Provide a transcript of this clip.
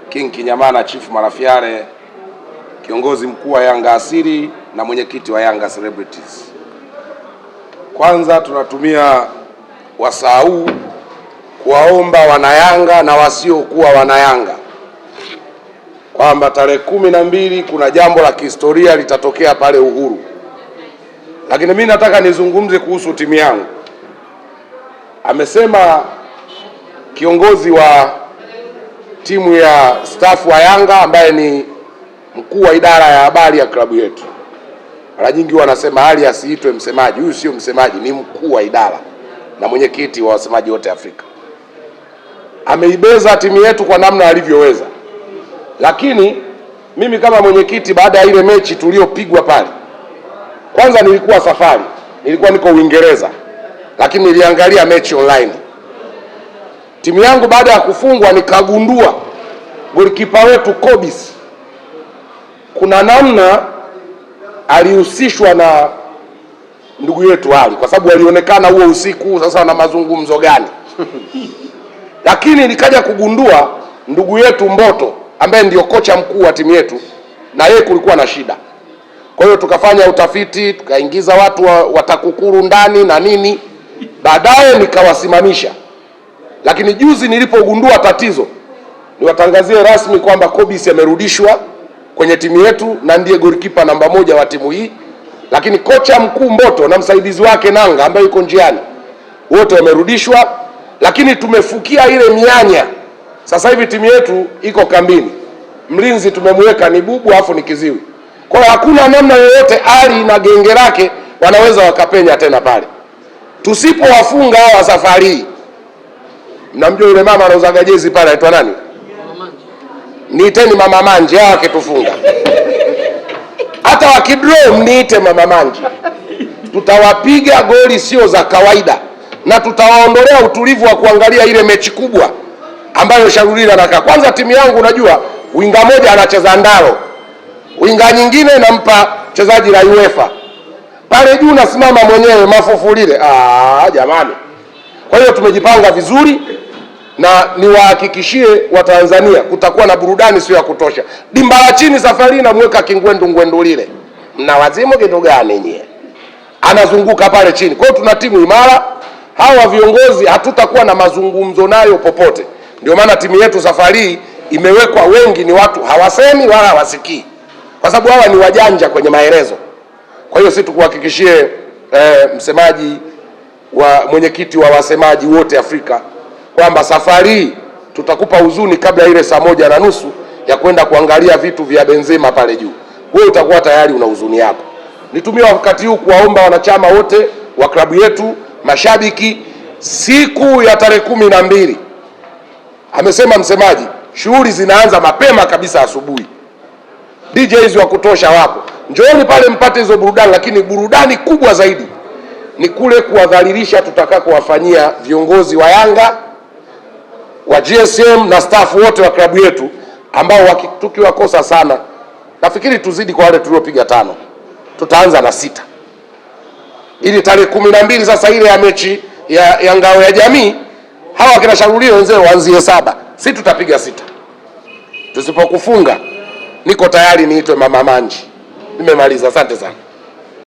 King Kinyamana, Chief Marafiare, kiongozi mkuu wa Yanga Asili na mwenyekiti wa Yanga Celebrities. Kwanza tunatumia wasaa huu kuwaomba wanayanga na wasiokuwa wanayanga kwamba tarehe 12 kuna jambo la kihistoria litatokea pale Uhuru, lakini mi nataka nizungumze kuhusu timu yangu. Amesema kiongozi wa timu ya staff wa Yanga ambaye ni mkuu wa idara ya habari ya klabu yetu. Mara nyingi wanasema hali asiitwe msemaji, huyu sio msemaji, ni mkuu wa idara na mwenyekiti wa wasemaji wote Afrika. Ameibeza timu yetu kwa namna alivyoweza, lakini mimi kama mwenyekiti, baada ya ile mechi tuliyopigwa pale, kwanza nilikuwa safari, nilikuwa niko Uingereza, lakini niliangalia mechi online. Timu yangu baada ya kufungwa, nikagundua golikipa wetu Kobis kuna namna alihusishwa na ndugu yetu Ali, kwa sababu alionekana huo usiku. Sasa na mazungumzo gani? Lakini nikaja kugundua ndugu yetu Mboto ambaye ndio kocha mkuu wa timu yetu, na yeye kulikuwa na shida. Kwa hiyo tukafanya utafiti, tukaingiza watu wa TAKUKURU ndani na nini, baadaye nikawasimamisha. Lakini juzi nilipogundua tatizo, niwatangazie rasmi kwamba Kobisi amerudishwa kwenye timu yetu na ndiye golikipa namba moja wa timu hii, lakini kocha mkuu Mboto na msaidizi wake Nanga ambaye yuko njiani, wote wamerudishwa, lakini tumefukia ile mianya. Sasa hivi timu yetu iko kambini, mlinzi tumemweka ni bubu afu ni kiziwi. Kwa hiyo hakuna namna yoyote Ali na genge lake wanaweza wakapenya tena pale. Tusipowafunga hawa safari hii, mnamjua yule mama anauzaga jezi pale anaitwa nani? Niiteni mama Manji, hawa wakitufunga hata wakidraw mniite mama Manji. Tutawapiga goli sio za kawaida, na tutawaondolea utulivu wa kuangalia ile mechi kubwa ambayo Sharulile anakaa. Kwanza timu yangu unajua, winga moja anacheza ndalo, winga nyingine nampa mchezaji la UEFA pale juu, nasimama mwenyewe Mafufulile. Ah, jamani! Kwa hiyo tumejipanga vizuri na niwahakikishie Watanzania kutakuwa na burudani sio ya kutosha. Dimba la chini safari namweka Kingwendu Ngwendulile, mna wazimu kitu gani nyie? Anazunguka pale chini. Kwa hiyo tuna timu imara. Hawa viongozi hatutakuwa na mazungumzo nayo popote. Ndio maana timu yetu safari imewekwa, wengi ni watu hawasemi wala hawasikii, kwa sababu hawa ni wajanja kwenye maelezo. Kwa hiyo si tukuhakikishie msemaji wa mwenyekiti wa wasemaji wote Afrika kwamba safari tutakupa huzuni kabla ile saa 1:30 ya kwenda kuangalia vitu vya Benzema pale juu. Wewe utakuwa tayari una huzuni yako. Nitumie wakati huu kuwaomba wanachama wote wa klabu yetu, mashabiki, siku ya tarehe 12, amesema msemaji, shughuli zinaanza mapema kabisa asubuhi. DJs wa kutosha wapo, njooni pale mpate hizo burudani, lakini burudani kubwa zaidi ni kule kuwadhalilisha tutakakowafanyia viongozi wa Yanga, wa GSM na staff wote wa klabu yetu ambao tukiwakosa sana, nafikiri tuzidi kwa wale tuliopiga 5, tutaanza na 6 ili tarehe 12 sasa ile ya mechi ya ngao ya jamii, hawa kina Sharulile wenzao waanzie 7, si tutapiga 6. Tusipokufunga niko tayari niitwe mama Manji. Nimemaliza, asante sana.